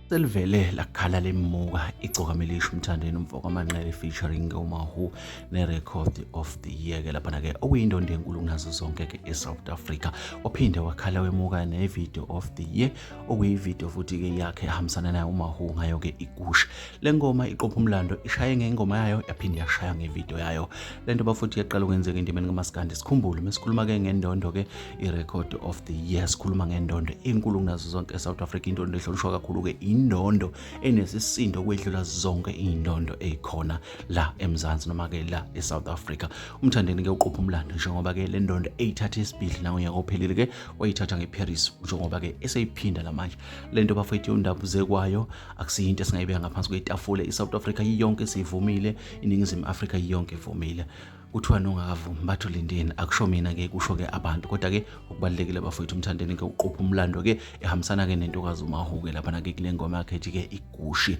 Selivele lakhala lemuka Igcokama Elisha uMthandeni umfoko kaManqele featuring uMahu ne-record of the year ke laphana ke okuyindondo enkulu kunazo zonke ke e-South Africa. Waphinde wakhala wemuka ne-video of the year okuyi-video futhi ke yakhe ehambisana nayo uMahu ngayo ke igushi. Le ngoma iqopha umlando ishaye ngengoma yayo yaphinde yashaya ngevideo yayo. Le nto bafuthi yaqala ukwenzeka endimeni kaMaskandi. Sikhumbule mesikhuluma ke ngendondo ke i-record of the year, sikhuluma ngendondo enkulu kunazo zonke e-South Africa, indondo ehlonishwa kakhulu-ke, indondo enesisindo kwedlula zonke iy'ndondo ey'khona la eMzansi noma-ke la e-South Africa. UMthandeni-ke uqopha umlando njengoba-ke le ndondo eyithatha esibili nangonyaka ophelile-ke wayithatha ngeParis, njengoba-ke eseyiphinda lamanje le nto bafethu. Yondabuzekwayo akusiyinto esingayibeka ngaphansi kwetafula. I-South Africa iyonke siyivumile, iNingizimu Afrika iyonke ivumile. Kuthiwa nongakavumi bathi ulindeni, akusho mina ke, kusho ke abantu. Kodwa ke okubalulekile bafowethu, uMthandeni ke uqopha umlando ke ehambisana ke nentokazi uMahuke laphana ke kule ngoma yakhe ethi ke igushi.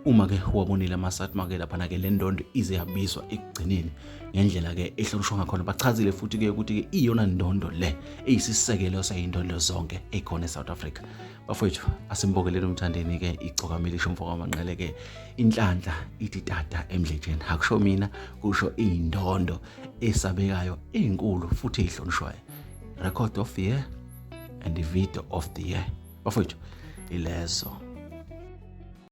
Uma ke wabonile amaSATMA ke laphana ke le ndondo ize yabizwa ekugcineni ngendlela ke ehlonishwa ngakhona. Bachazile futhi ke ukuthi ke iyona ndondo le eyisisekelo sayindondo zonke ekhona eSouth Africa. Bafowethu, asimbokeleni uMthandeni ke Igcokama Elisha umfoko kaManqele ke. Inhlanhla ithi tata emdletsheni, akusho mina, kusho indondo esabekayo enkulu futhi ehlonishwayo, record of the year and the video of the year. Bafowethu, ilezo.